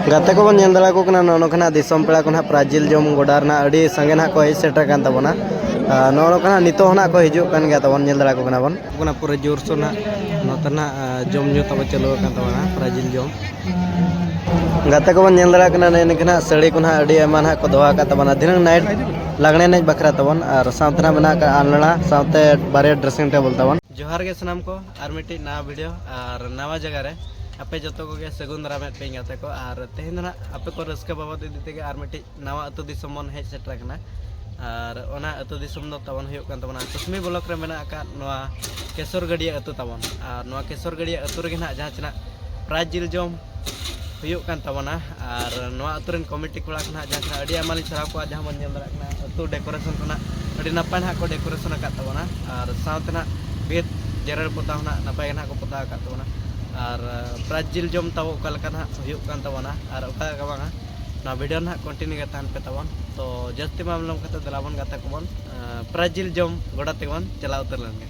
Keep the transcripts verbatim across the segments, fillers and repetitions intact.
ᱜᱟᱛᱮ ᱠᱚᱵᱚᱱ ᱧᱮᱞ ᱫᱟᱲᱮᱭᱟᱠᱚ ᱠᱟᱱᱟ, ᱱᱚᱜᱼᱚ ᱱᱚᱝᱠᱟ ᱱᱟᱜ ᱫᱤᱥᱚᱢ ᱯᱮᱲᱟ ᱠᱚ ᱱᱟᱦᱟᱜ ᱯᱨᱟᱭᱤᱡᱽ ᱡᱤᱞ ᱡᱚᱢ ᱜᱚᱰᱟ ᱨᱮᱱᱟᱜ ᱟᱹᱰᱤ ᱥᱟᱸᱜᱮ ᱱᱟᱦᱟᱜ ᱠᱚ ᱦᱮᱡ ᱥᱮᱴᱮᱨ ᱠᱟᱱ ᱛᱟᱵᱚᱱᱟ᱾ ᱟᱨ ᱱᱚᱜᱼᱚ ᱱᱚᱝᱠᱟ ᱱᱟᱦᱟᱜ ᱱᱤᱛᱚᱜ ᱦᱚᱸ ᱱᱟᱦᱟᱜ ᱠᱚ ᱦᱤᱡᱩᱜ ᱠᱟᱱ ᱜᱮᱭᱟ ᱛᱟᱵᱚᱱ, ᱧᱮᱞ ᱫᱟᱲᱮᱭᱟᱠᱚ ᱠᱟᱱᱟ ᱵᱚᱱ᱾ ᱠᱟᱱᱟ ᱯᱩᱨᱟᱹ ᱡᱳᱨᱥᱳᱨ ᱱᱟᱦᱟᱜ ᱱᱚᱛᱮ ᱱᱟᱦᱟᱜ, ᱟ, ᱡᱚᱢ ᱧᱩ ᱛᱟᱵᱚ ᱪᱟᱹᱞᱩ ᱟᱠᱟᱱ ᱛᱟᱵᱚᱱᱟ, ᱯᱨᱟᱭᱤᱡᱽ ᱡᱤᱞ ᱡᱚᱢ᱾ ᱜᱟᱛᱮ ᱠᱚᱵᱚᱱ ᱧᱮᱞ ᱫᱟᱲᱮᱭᱟᱜ ᱠᱟᱱᱟ, ᱱᱮᱜᱼᱮ ᱱᱤᱝᱠᱟᱹ ᱱᱟᱦᱟᱜ ᱥᱟᱹᱲᱤ ᱠᱚ ᱱᱟᱦᱟᱜ ᱟᱹᱰᱤ ᱟᱭᱢᱟ ᱱᱟᱦᱟᱜ ᱠᱚ ᱫᱚᱦᱚ ᱟᱠᱟᱫ ᱛᱟᱵᱚᱱᱟ, ᱫᱷᱤᱱᱟᱹᱝ ᱱᱟᱭᱤᱴ ᱞᱟᱜᱽᱬᱮ ᱮᱱᱮᱡ ᱵᱟᱠᱷᱨᱟ ᱛᱟᱵᱚᱱ᱾ ᱟᱨ ᱥᱟᱶᱛᱮ ᱱᱟᱦᱟᱜ ᱢᱮᱱᱟᱜ ᱟᱠᱟᱫ ᱟᱞᱱᱟᱲᱟ, ᱥᱟᱶᱛᱮ ᱵᱟᱨᱭᱟ ᱰᱨᱮᱥᱤᱝ ᱴᱮᱵᱚᱞ ᱛᱟᱵᱚᱱ᱾ ᱡᱚᱦᱟᱨ ᱜᱮ ᱥᱟᱱᱟᱢ ᱠᱚ, ᱟᱨ ᱢᱤᱫᱴᱤᱡ ᱱᱟᱣᱟ ᱵᱷᱤᱰᱤᱭᱳ ᱟᱨ ᱱᱟᱣᱟ ᱡᱟᱭᱜᱟ ᱨᱮ ᱟᱯᱮ ᱡᱚᱛᱚ ᱠᱚᱜᱮ ᱥᱟᱹᱜᱩᱱ ᱫᱟᱨᱟᱢᱮᱫ ᱯᱮᱭᱟᱹᱧ ᱜᱟᱛᱮ ᱠᱚ᱾ ᱟᱨ ᱛᱮᱦᱮᱧ ᱫᱚ ᱱᱟᱦᱟᱜ ᱟᱯᱮ ᱠᱚ ᱨᱟᱹᱥᱠᱟᱹ ᱵᱟᱵᱚᱫ ᱤᱫᱤ ᱛᱮᱜᱮ ᱟᱨ ᱢᱤᱫᱴᱤᱡ ᱱᱟᱣᱟ ᱟᱹᱛᱩ ᱫᱤᱥᱚᱢ ᱵᱚᱱ ᱦᱮᱡ ᱥᱮᱴᱮᱨ ᱟᱠᱟᱱᱟ᱾ ᱟᱨ ᱚᱱᱟ ᱟᱹᱛᱩ ᱫᱤᱥᱚᱢ ᱫᱚ ᱛᱟᱵᱚᱱ ᱦᱩᱭᱩᱜ ᱠᱟᱱ ᱛᱟᱵᱚᱱᱟ ᱠᱩᱥᱢᱤ ᱵᱞᱚᱠ ᱨᱮ ᱢᱮᱱᱟᱜ ᱟᱠᱟᱫ ᱱᱚᱣᱟ ᱠᱮᱥᱚᱨ ᱜᱟᱹᱰᱭᱟᱹ ᱟᱹᱛᱩ ᱛᱟᱵᱚᱱ᱾ ᱟᱨ ᱱᱚᱣᱟ ᱠᱮᱥᱚᱨ ᱜᱟᱹᱰᱭᱟᱹ ᱟᱹᱛᱩ ᱨᱮᱜᱮ ᱱᱟᱦᱟᱜ ᱡᱟᱦᱟᱸ ᱪᱮᱱᱟᱜ ᱯᱨᱟᱭᱤᱡᱽ ᱡᱤᱞ ᱡᱚᱢ ᱦᱩᱭᱩᱜ ᱠᱟᱱ ᱛᱟᱵᱚᱱᱟ᱾ ᱟᱨ ᱱᱚᱣᱟ ᱟᱹᱛᱩ ᱨᱮᱱ ᱠᱚᱢᱤᱴᱤ ᱠᱚᱲᱟ ᱠᱚ ᱱᱟᱦᱟᱜ ᱡᱟᱦᱟᱸ ᱛᱤᱱᱟᱹᱜ ᱟᱹᱰᱤ ᱟᱭᱢᱟ ᱞᱤᱧ ᱥᱟᱨᱦᱟᱣ ᱠᱚᱣᱟ, ᱡᱟᱦᱟᱸ ᱵᱚᱱ ᱧᱮᱞ ᱫᱟᱲᱮᱭᱟᱜ ᱠᱟᱱᱟ ᱟᱹᱛᱩ ᱰᱮᱠᱳᱨᱮᱥᱚᱱ ᱠᱚ ᱱᱟᱦᱟᱜ ᱟᱹᱰᱤ ᱱᱟᱯᱟᱭ ᱱᱟᱦᱟᱜ ᱠᱚ ᱰᱮᱠᱳᱨᱮᱥᱚᱱ ᱟᱠᱟᱫ ᱛᱟᱵᱚᱱᱟ᱾ ᱟᱨ ᱥᱟᱶᱛᱮ ᱱᱟᱦᱟᱜ ᱵᱷᱤᱛ ᱡᱮᱨᱮᱲ ᱯᱚᱛᱟᱣ ᱦᱚᱸ ᱱᱟᱦᱟᱜ ᱱᱟᱯᱟᱭ ᱜᱮ ᱱᱟᱦᱟᱜ ᱠᱚ ᱯᱚᱛᱟᱣ ᱟᱠᱟᱫ ᱛᱟᱵᱚᱱᱟ᱾ ᱟᱨ ᱯᱨᱟᱭᱤᱡᱽ ᱡᱤᱞ ᱡᱚᱢ ᱛᱟᱵᱚ ᱚᱠᱟ ᱞᱮᱠᱟ ᱱᱟᱦᱟᱜ ᱦᱩᱭᱩᱜ ᱠᱟᱱ ᱛᱟᱵᱚᱱᱟ ᱟᱨ ᱚᱠᱟ ᱞᱮᱠᱟ ᱵᱟᱝᱟ, ᱱᱚᱣᱟ ᱵᱷᱤᱰᱤᱭᱳ ᱱᱟᱦᱟᱜ ᱠᱚᱱᱴᱤᱱᱤᱭᱩ ᱜᱮ ᱛᱟᱦᱮᱱ ᱯᱮ ᱛᱟᱵᱚᱱ᱾ ᱛᱚ ᱡᱟᱹᱥᱛᱤ ᱵᱟᱝ ᱵᱤᱞᱚᱢ ᱠᱟᱛᱮ ᱫᱮᱞᱟ ᱵᱚᱱ ᱜᱟᱛᱮ ᱠᱚᱵᱚᱱ, ᱟᱸ, ᱯᱨᱟᱭᱤᱡᱽ ᱡᱤᱞ ᱡᱚᱢ ᱜᱚᱰᱟ ᱛᱮᱜᱮ ᱵᱚᱱ ᱪᱟᱞᱟᱣ ᱩᱛᱟᱹᱨ ᱞᱮᱱ ᱜᱮ᱾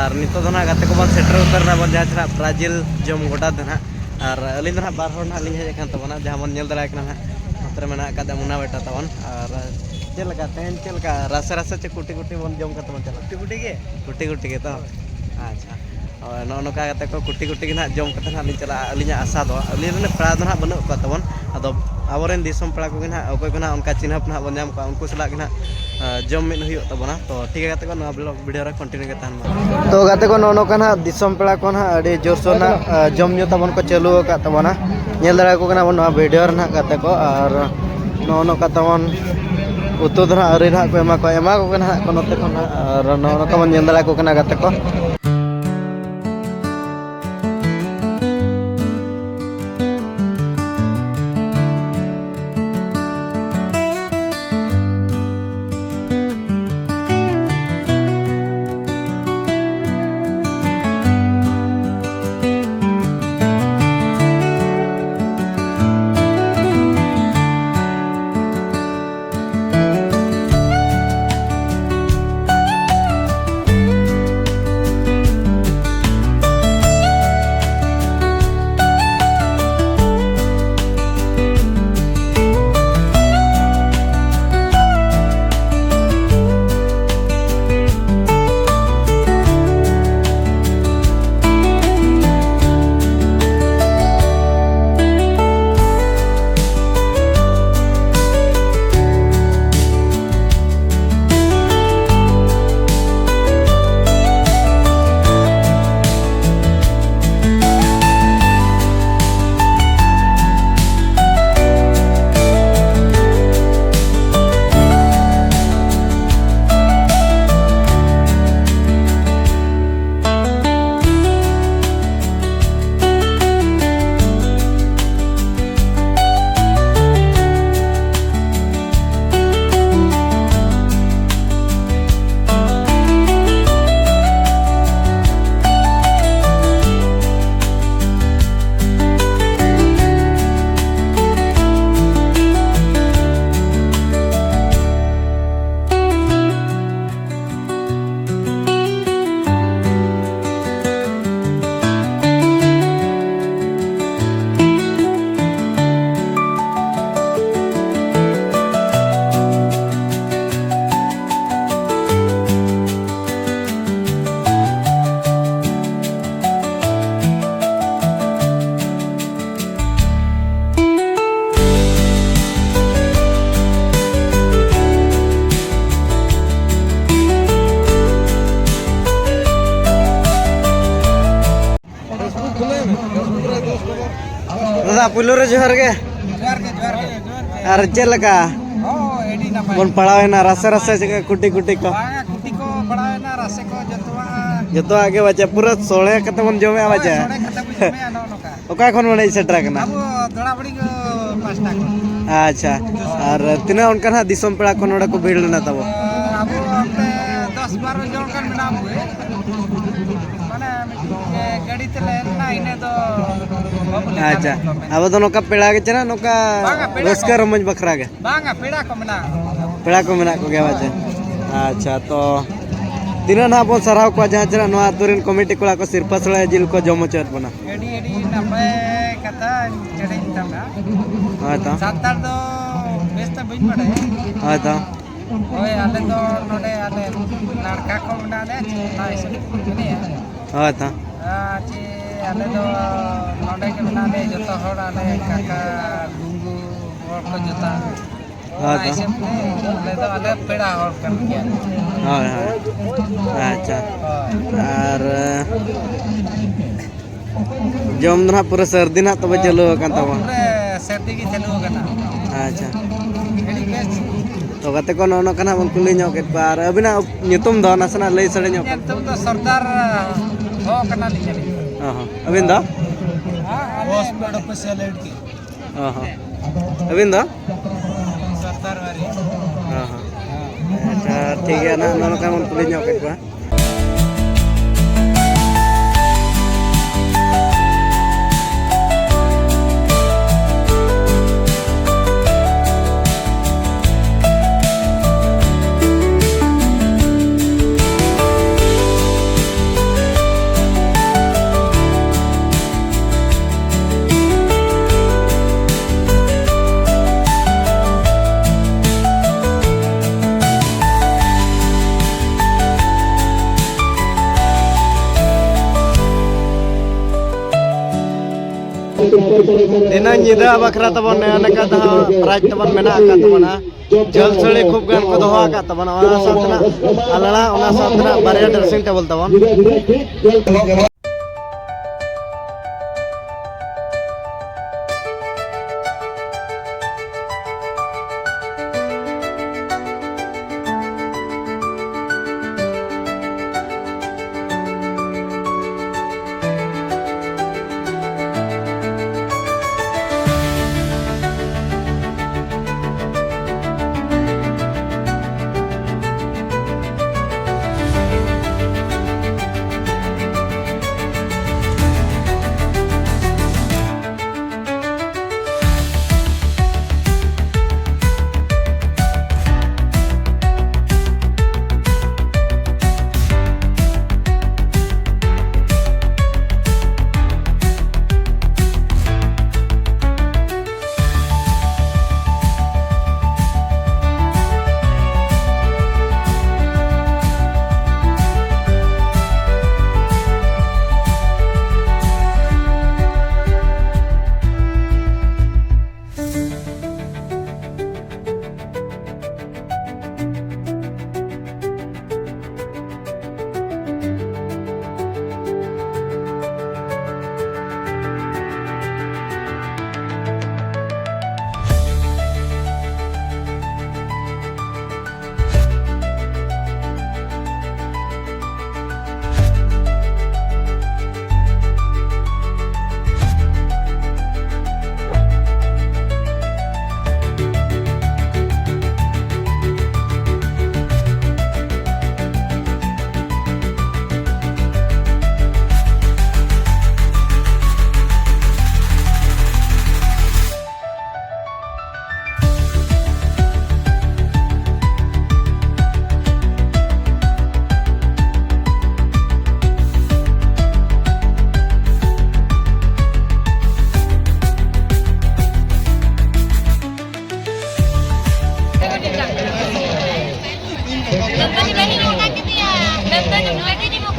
ᱟᱨ ᱱᱤᱛᱚᱜ ᱫᱚ ᱱᱟᱦᱟᱜ ᱜᱟᱛᱮ ᱠᱚᱵᱚᱱ ᱥᱮᱴᱮᱨ ᱩᱛᱟᱹᱨ ᱮᱱᱟ ᱵᱚᱱ ᱡᱟᱦᱟᱸ ᱛᱤᱱᱟᱹᱜ ᱵᱨᱟᱡᱤᱞ ᱡᱚᱢ ᱜᱚᱰᱟ ᱫᱚ ᱱᱟᱦᱟᱜ᱾ ᱟᱨ ᱟᱹᱞᱤᱧ ᱫᱚ ᱱᱟᱦᱟᱜ ᱵᱟᱨ ᱦᱚᱲ ᱱᱟᱦᱟᱜ ᱞᱤᱧ ᱦᱮᱡ ᱟᱠᱟᱱ ᱛᱟᱵᱚᱱᱟ, ᱡᱟᱦᱟᱸ ᱵᱚᱱ ᱧᱮᱞ ᱫᱟᱲᱮᱭᱟᱜ ᱠᱟᱱᱟ ᱱᱟᱦᱟᱜ, ᱱᱚᱛᱮ ᱨᱮ ᱢᱮᱱᱟᱜ ᱟᱠᱟᱫ ᱢᱩᱱᱟ ᱵᱮᱴᱟ ᱛᱟᱵᱚᱱ᱾ ᱟᱨ ᱪᱮᱫ ᱞᱮᱠᱟ ᱛᱮᱦᱮᱧ, ᱪᱮᱫ ᱞᱮᱠᱟ ᱨᱟᱥᱮ ᱨᱟᱥᱮ ᱪᱮ ᱠᱩᱴᱤ ᱠᱩᱴᱤ ᱵᱚᱱ ᱡᱚᱢ ᱠᱟᱛᱮ ᱵᱚᱱ ᱪᱟᱞᱟᱜᱼᱟ? ᱠᱩᱴᱤ ᱠᱩᱴᱤ ᱜᱮ᱾ ᱠᱩᱴᱤ ᱠᱩᱴᱤ ᱜᱮ ᱛᱚ? ᱟᱪᱪᱷᱟ, ᱦᱳᱭ, ᱱᱚᱜᱼᱚ ᱱᱚᱝᱠᱟ ᱠᱟᱛᱮ ᱠᱚ ᱠᱩᱴᱤ ᱠᱩᱴᱤ ᱜᱮ ᱱᱟᱦᱟᱜ ᱡᱚᱢ ᱠᱟᱛᱮ ᱱᱟᱦᱟᱜ ᱞᱤᱧ ᱪᱟᱞᱟᱜᱼᱟ᱾ ᱟᱹᱞᱤᱧᱟᱜ ᱟᱥᱟ ᱫᱚ, ᱟᱹᱞᱤᱧ ᱨᱮᱱ ᱯᱮᱲᱟ ᱫᱚ ᱱᱟᱦᱟᱜ ᱵᱟᱹᱱᱩᱜ ᱠᱚᱣᱟ ᱛᱟᱵᱚᱱ, ᱟᱫᱚ ᱟᱵᱚᱨᱮᱱ ᱫᱤᱥᱚᱢ ᱯᱮᱲᱟ ᱠᱚᱜᱮ ᱱᱟᱦᱟᱜ, ᱚᱠᱚᱭ ᱠᱚ ᱱᱟᱦᱟᱜ ᱚᱱᱠᱟ ᱪᱤᱱᱦᱟᱹᱯ ᱱᱟᱦᱟᱜ ᱵᱚᱱ ᱧᱟᱢ ᱠᱚᱣᱟ, ᱩᱱᱠᱩ ᱥᱟᱞᱟᱜ ᱜᱮ ᱱᱟᱦᱟᱜ, ᱟ, ᱡᱚᱢ ᱢᱤᱫ ᱦᱩᱭᱩᱜ ᱛᱟᱵᱚᱱᱟ᱾ ᱛᱚ ᱴᱷᱤᱠ ᱜᱮᱭᱟ ᱜᱟᱛᱮ ᱠᱚ, ᱱᱚᱣᱟ ᱵᱞᱚᱜ ᱵᱷᱤᱰᱤᱭᱳ ᱨᱮ ᱠᱚᱱᱴᱤᱱᱤᱭᱩ ᱜᱮ ᱛᱟᱦᱮᱱ ᱢᱟ᱾ ᱛᱚ ᱜᱟᱛᱮ ᱠᱚ, ᱱᱚᱜᱼᱚ ᱱᱚᱝᱠᱟ ᱱᱟᱦᱟᱜ ᱫᱤᱥᱚᱢ ᱯᱮᱲᱟ ᱠᱚ ᱱᱟᱦᱟᱜ ᱟᱹᱰᱤ ᱡᱳᱨᱥᱳᱨ ᱱᱟᱦᱟᱜ, ᱟ, ᱡᱚᱢ ᱧᱩ ᱛᱟᱵᱚᱱ ᱠᱚ ᱪᱟᱹᱞᱩ ᱟᱠᱟᱫ ᱛᱟᱵᱚᱱᱟ᱾ ᱧᱮᱞ ᱫᱟᱲᱮᱭᱟᱠᱚ ᱠᱟᱱᱟ ᱵᱚᱱ ᱱᱚᱣᱟ ᱵᱷᱤᱰᱤᱭᱳ ᱨᱮ ᱱᱟᱦᱟᱜ ᱜᱟᱛᱮ ᱠᱚ, ᱟᱨ ᱱᱚᱜᱼᱚ ᱱᱚᱝᱠᱟ ᱛᱟᱵᱚᱱ ᱩᱛᱩ ᱫᱚ ᱱᱟᱦᱟᱜ ᱟᱹᱣᱨᱤ ᱱᱟᱦᱟᱜ ᱠᱚ ᱮᱢᱟ ᱠᱚᱣᱟ, ᱮᱢᱟ ᱠᱚ ᱠᱟᱱᱟ ᱱᱟᱦᱟᱜ ᱠᱚ ᱱᱚᱛᱮ ᱠᱷᱚᱱ ᱱᱟᱦᱟᱜ, ᱟᱨ ᱱᱚᱜᱼᱚ ᱱᱚᱝᱠᱟ ᱵᱚᱱ ᱧᱮᱞ ᱫᱟᱲᱮᱭᱟᱠᱚ ᱠᱟᱱᱟ ᱜᱟᱛᱮ ᱠᱚ᱾ ᱯᱩᱭᱞᱩ ᱨᱮ ᱡᱚᱦᱟᱨ ᱜᱮ᱾ ᱡᱚᱦᱟᱨ ᱜᱮ, ᱡᱚᱦᱟᱨ ᱜᱮ᱾ ᱟᱨ ᱪᱮᱫ ᱞᱮᱠᱟ ᱦᱳᱭ, ᱟᱹᱰᱤ ᱱᱟᱯᱟᱭ᱾ ᱵᱚᱱ ᱯᱟᱲᱟᱣᱮᱱᱟ? ᱨᱟᱥᱮ ᱨᱟᱥᱮ ᱪᱮᱫ ᱞᱮᱠᱟ? ᱠᱩᱴᱤ ᱠᱩᱴᱤ ᱠᱚ? ᱵᱟᱝᱟ, ᱠᱩᱴᱤ ᱠᱚ ᱯᱟᱲᱟᱣᱮᱱᱟ, ᱨᱟᱥᱮ ᱠᱚ ᱡᱚᱛᱚᱣᱟᱜ᱾ ᱡᱚᱛᱚᱣᱟᱜ ᱜᱮ ᱵᱟᱪᱟ, ᱯᱩᱨᱟᱹ ᱥᱚᱲᱮ ᱠᱟᱛᱮ ᱵᱚᱱ ᱡᱚᱢᱮᱜᱼᱟ ᱦᱳᱭ, ᱵᱟᱪᱟ᱾ ᱥᱚᱲᱮ ᱠᱟᱛᱮ ᱵᱚᱱ ᱡᱚᱢᱮᱜᱼᱟ, ᱱᱚᱜᱼᱚ ᱱᱚᱝᱠᱟ᱾ ᱚᱠᱟ ᱠᱷᱚᱱ ᱵᱚᱱ ᱦᱮᱡ ᱥᱮᱴᱮᱨ ᱟᱠᱟᱱᱟ? ᱟᱵᱚ ᱫᱚᱲᱟᱵᱟᱲᱤ ᱠᱚ ᱯᱟᱥᱴᱟ ᱠᱷᱚᱱ᱾ ᱟᱪᱪᱷᱟ, ᱟᱨ ᱛᱤᱱᱟᱹᱜ ᱚᱱᱠᱟ ᱱᱟᱦᱟᱜ ᱫᱤᱥᱚᱢ ᱯᱮᱲᱟ ᱠᱚ ᱱᱚᱰᱮ ᱠᱚ ᱵᱷᱤᱲ ᱞᱮᱱᱟ ᱛᱟᱵᱚ? ᱟᱵᱚ ᱚᱱᱛᱮ ᱫᱚᱥ ᱵᱟᱨᱚ ᱡᱚᱱ ᱜᱟᱱ ᱢᱮᱱᱟᱜ ᱵᱚᱱᱟ᱾ ᱢᱟᱱᱮ ᱢᱤᱫᱴᱤᱡ ᱜᱟᱹᱰᱤ ᱛᱮᱞᱮ ᱦᱮᱡ ᱞᱮᱱᱟ, ᱤᱱᱟᱹ ᱫᱚ ᱵᱟᱵᱚ ᱞᱮᱠᱷᱟ ᱟᱪᱪᱷᱟ, ᱞᱮᱫ ᱠᱚᱣᱟ ᱢᱮᱱᱛᱮ᱾ ᱟᱵᱚ ᱫᱚ ᱱᱚᱝᱠᱟ ᱯᱮᱲᱟ ᱜᱮ ᱪᱮ ᱱᱟᱜ ᱱᱚᱝᱠᱟ ᱵᱟᱝᱟ, ᱯᱮᱲᱟ ᱨᱟᱹᱥᱠᱟᱹ ᱠᱚ᱾ ᱨᱚᱢᱚᱡᱽ ᱵᱟᱠᱷᱨᱟ ᱜᱮ? ᱵᱟᱝᱟ, ᱯᱮᱲᱟ ᱠᱚ ᱢᱮᱱᱟᱜ ᱠᱚᱣᱟ᱾ ᱯᱮᱲᱟ ᱠᱚ ᱢᱮᱱᱟᱜ ᱠᱚᱜᱮᱭᱟ ᱵᱟᱪᱟ? ᱟᱪᱪᱷᱟ, ᱛᱚ ᱛᱤᱱᱟᱹᱜ ᱱᱟᱦᱟᱜ ᱵᱚᱱ ᱥᱟᱨᱦᱟᱣ ᱠᱚᱣᱟ ᱡᱟᱦᱟᱸ ᱪᱮ ᱱᱟᱜ ᱱᱚᱣᱟ ᱟᱹᱛᱩ ᱨᱮᱱ ᱠᱚᱢᱤᱴᱤ ᱠᱚᱲᱟ ᱠᱚ ᱥᱤᱨᱯᱟᱹ ᱥᱚᱲᱮ ᱡᱤᱞ ᱠᱚ ᱡᱚᱢ ᱦᱚᱪᱚᱭᱮᱫ ᱵᱚᱱᱟ? ᱟᱹᱰᱤ, ᱟᱹᱰᱤ ᱱᱟᱯᱟᱭ ᱠᱟᱛᱷᱟ᱾ ᱪᱮᱬᱮᱧ ᱛᱟᱢᱟ᱾ ᱦᱳᱭ ᱛᱚ᱾ ᱥᱟᱱᱛᱟᱲ ᱫᱚ ᱵᱮᱥ ᱛᱮ ᱵᱟᱹᱧ ᱵᱟᱲᱟᱭᱟ᱾ ᱦᱳᱭ ᱛᱚ᱾ ᱦᱳᱭ, ᱟᱞᱮ ᱫᱚ ᱱᱚᱰᱮ ᱟᱞᱮ ᱞᱟᱲᱠᱟ ᱠᱚ ᱢᱮᱱᱟᱜ ᱞᱮᱭᱟ, ᱚᱱᱟ ᱦᱤᱥᱟᱹᱵ ᱛᱮ ᱠᱚ ᱢᱮᱱᱮᱜᱼᱟ᱾ ᱦᱳᱭ ᱛᱚ᱾ ᱟᱨ ᱪᱮ ᱟᱞᱮ ᱫᱚ ᱱᱚᱰᱮ ᱜᱮ ᱢᱮᱱᱟᱜ ᱞᱮᱭᱟ ᱡᱚᱛᱚ ᱦᱚᱲ, ᱟᱞᱮ ᱠᱟᱠᱟ, ᱜᱩᱝᱜᱩ, ᱦᱚᱲ ᱠᱚ ᱡᱚᱛᱚ᱾ ᱦᱳᱭ ᱚᱱᱟ ᱛᱚ᱾ ᱦᱤᱥᱟᱹᱵ ᱛᱮ ᱟᱞᱮ ᱫᱚ ᱟᱞᱮ ᱯᱮᱲᱟ ᱦᱚᱲ ᱠᱟᱱ ᱜᱮᱭᱟ᱾ ᱦᱳᱭ, ᱦᱳᱭ᱾ ᱟᱪᱪᱷᱟ᱾ ᱦᱳᱭ᱾ ᱟᱨ ᱡᱚᱢ ᱫᱚ ᱱᱟᱦᱟᱜ ᱯᱩᱨᱟᱹ ᱥᱟᱹᱨᱫᱤ ᱱᱟᱦᱟᱜ ᱛᱚᱵᱮ ᱪᱟᱹᱞᱩ ᱟᱠᱟᱱ ᱛᱟᱵᱚᱱᱟ᱾ ᱯᱩᱨᱟᱹ ᱥᱟᱹᱨᱫᱤ ᱜᱮ ᱪᱟᱹᱞᱩ ᱟᱠᱟᱱᱟ᱾ ᱟᱪᱪᱷᱟ᱾ ᱟᱹᱰᱤ ᱵᱮᱥ᱾ ᱛᱚ ᱜᱟᱛᱮ ᱠᱚ, ᱱᱚᱜᱼᱚ ᱱᱚᱝᱠᱟ ᱱᱟᱦᱟᱜ ᱵᱚᱱ ᱠᱩᱞᱤ ᱧᱚᱜ ᱠᱮᱫ ᱠᱚᱣᱟ᱾ ᱟᱨ ᱟᱹᱵᱤᱱᱟᱜ ᱧᱩᱛᱩᱢ ᱫᱚ ᱱᱟᱥᱮᱱᱟᱜ ᱞᱟᱹᱭ ᱥᱟᱰᱮ ᱧᱚᱜ ᱤᱧᱟᱹᱜ ᱠᱟᱜ ᱧᱩᱛᱩᱢ ᱫᱚ ᱥᱚᱨᱫᱟᱨ ᱦᱚᱸ ᱠᱟᱱᱟᱞᱤᱧ ᱟᱹᱞᱤᱧ᱾ ᱚ ᱦᱚᱸ᱾ ᱟᱹᱵᱤᱱ ᱫᱚ? ᱦᱮᱸ, ᱟᱹᱞᱤᱧ ᱵᱚᱥ ᱯᱮᱰ ᱚᱯᱷᱤᱥᱤᱭᱟᱞ ᱮᱰ ᱠᱮ᱾ ᱚ ᱦᱚᱸ᱾ ᱟᱹᱵᱤᱱ ᱫᱚ? ᱥᱚᱨᱫᱟᱨ ᱵᱟᱨᱤ᱾ ᱚ ᱦᱚᱸ᱾ ᱟᱪᱪᱷᱟ, ᱴᱷᱤᱠ ᱜᱮᱭᱟ, ᱱᱟᱦᱟᱜ ᱱᱚᱜᱼᱚ ᱱᱚᱝᱠᱟ ᱵᱚᱱ ᱠᱩᱞᱤ ᱧᱚᱜ ᱠᱮᱫ ᱠᱚᱣᱟ᱾ ᱫᱷᱤᱱᱟᱹᱝ ᱧᱤᱫᱟᱹ ᱵᱟᱠᱷᱨᱟ ᱛᱟᱵᱚᱱ ᱱᱮ ᱱᱮᱠᱟ ᱫᱚ ᱦᱟᱸᱜ ᱯᱨᱟᱭᱤᱡᱽ ᱛᱟᱵᱚᱱ ᱢᱮᱱᱟᱜ ᱟᱠᱟᱫ ᱛᱟᱵᱚᱱᱟ᱾ ᱡᱷᱟᱹᱞ ᱥᱟᱹᱲᱤ ᱠᱷᱩᱵ ᱜᱟᱱ ᱠᱚ ᱫᱚᱦᱚ ᱟᱠᱟᱫ ᱛᱟᱵᱚᱱᱟ, ᱚᱱᱟ ᱥᱟᱶᱛᱮ ᱱᱟᱜ ᱟᱞᱟᱲᱟ, ᱚᱱᱟ ᱥᱟᱶᱛᱮ ᱱᱟᱜ ᱵᱟᱨᱭᱟ dressing table ᱛᱟᱵᱚᱱ᱾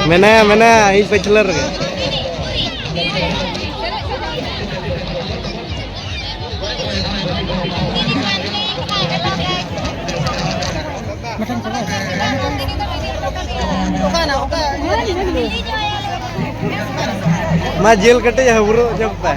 ᱢᱮᱱᱟᱭᱟ, ᱢᱮᱱᱟᱭᱟ, ᱤᱧ ᱯᱟᱹᱪᱷᱞᱟᱹ ᱨᱮᱜᱮ᱾ ᱢᱟ ᱡᱤᱞ ᱠᱟᱹᱴᱤᱡ ᱦᱟᱹᱵᱨᱟᱹ ᱚᱪᱚ ᱠᱚᱯᱮ᱾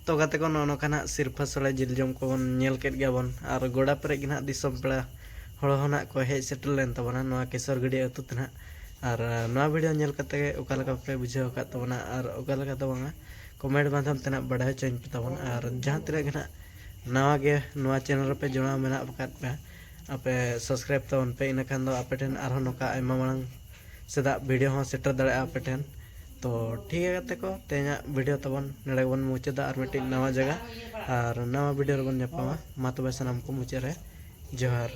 ᱛᱚ ᱜᱟᱛᱮ ᱠᱚ, ᱱᱚᱜᱼᱚ ᱱᱚᱝᱠᱟ ᱱᱟᱜ ᱥᱤᱨᱯᱷᱟᱹ ᱥᱚᱲᱮ ᱡᱤᱞ ᱡᱚᱢ ᱠᱚᱵᱚᱱ ᱧᱮᱞ ᱠᱮᱫ ᱜᱮᱭᱟ ᱵᱚᱱ, ᱟᱨ ᱜᱚᱰᱟ ᱯᱮᱨᱮᱡ ᱜᱮ ᱱᱟᱜ ᱫᱤᱥᱚᱢ ᱯᱮᱲᱟ ᱦᱚᱲ ᱦᱚᱸ ᱱᱟᱜ ᱠᱚ ᱦᱮᱡ ᱥᱮᱴᱮᱨ ᱞᱮᱱ ᱛᱟᱵᱚᱱᱟ ᱱᱚᱣᱟ ᱠᱮᱥᱚᱨ ᱜᱟᱹᱰᱭᱟᱹ ᱟᱹᱛᱩ ᱛᱮ ᱱᱟᱜ᱾ ᱟᱨ, ᱟᱨ ᱱᱚᱣᱟ ᱵᱷᱤᱰᱤᱭᱳ ᱧᱮᱞ ᱠᱟᱛᱮ ᱚᱠᱟ ᱞᱮᱠᱟ ᱯᱮ ᱵᱩᱡᱷᱟᱹᱣ ᱟᱠᱟᱫ ᱛᱟᱵᱚᱱᱟ ᱟᱨ ᱚᱠᱟ ᱞᱮᱠᱟ ᱫᱚ ᱵᱟᱝᱟ, ᱠᱚᱢᱮᱱᱴ ᱢᱟᱫᱽᱫᱷᱚᱢ ᱛᱮ ᱱᱟᱜ ᱵᱟᱰᱟᱭ ᱦᱚᱪᱚᱧ ᱯᱮ ᱛᱟᱵᱚᱱ᱾ ᱟᱨ ᱡᱟᱦᱟᱸ ᱛᱤᱱᱟᱹᱜ ᱜᱮ ᱱᱟᱜ ᱱᱟᱣᱟ ᱜᱮ ᱱᱚᱣᱟ ᱪᱮᱱᱮᱞ ᱨᱮᱯᱮ ᱡᱚᱲᱟᱣ ᱢᱮᱱᱟᱜ ᱟᱠᱟᱫ ᱯᱮᱭᱟ, ᱟᱯᱮ ᱥᱟᱵᱥᱠᱨᱟᱭᱤᱵᱽ ᱛᱟᱵᱚᱱ ᱯᱮ, ᱤᱱᱟᱹ ᱠᱷᱟᱱ ᱫᱚ ᱟᱯᱮ ᱴᱷᱮᱱ ᱟᱨᱦᱚᱸ ᱱᱚᱝᱠᱟ ᱟᱭᱢᱟ ᱢᱟᱲᱟᱝ ᱥᱮᱫᱟᱜ ᱵᱷᱤᱰᱤᱭᱳ ᱦᱚᱸ ᱥᱮᱴᱮᱨ ᱫᱟᱲᱮᱭᱟᱜᱼᱟ ᱟᱯᱮ ᱴᱷᱮᱱ᱾ ᱛᱚ ᱴᱷᱤᱠ ᱜᱮᱭᱟ ᱜᱟᱛᱮ ᱠᱚ, ᱛᱮᱦᱮᱧᱟᱜ ᱵᱷᱤᱰᱤᱭᱳ ᱛᱟᱵᱚᱱ ᱱᱚᱰᱮ ᱜᱮᱵᱚᱱ ᱢᱩᱪᱟᱹᱫᱟ᱾ ᱟᱨ ᱢᱤᱫᱴᱤᱡ ᱱᱟᱣᱟ ᱡᱟᱭᱜᱟ ᱟᱨ ᱱᱟᱣᱟ ᱵᱷᱤᱰᱤᱭᱳ ᱨᱮᱵᱚᱱ ᱧᱟᱯᱟᱢᱟ᱾ ᱢᱟ ᱛᱚᱵᱮ ᱥᱟᱱᱟᱢ ᱠᱚ ᱢᱩᱪᱟᱹᱫ ᱨᱮ ᱡᱚᱦᱟᱨ᱾